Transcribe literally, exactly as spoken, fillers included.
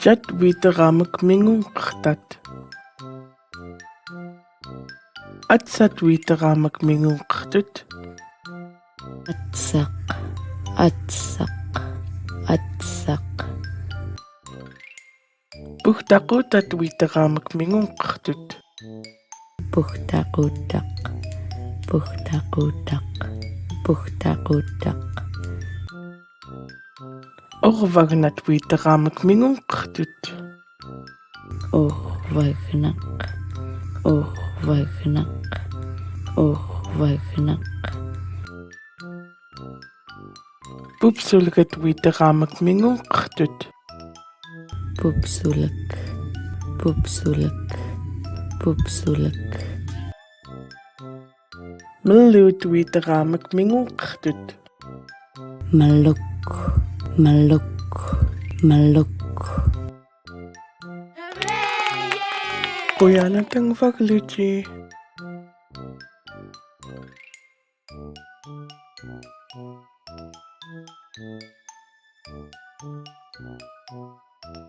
Jat wideramek miñuñ ktat. Atsat wideramek miñuñ ktut. Atsak, atsak, atsak. Buktak utat wideramek miñuñ ktut. Buktak utak, buktak utak, buktak utak. Urvagnak wideramek miñuñ ktut. Urvagnak, urvagnak, urvagnak. Bupsulket wideramek miñuñ ktut. Bupsulek, bupsulek, bupsulek. Melut wideramek miñuñ ktut. Meluk, meluk, meluk. Kuyan atang vagluti.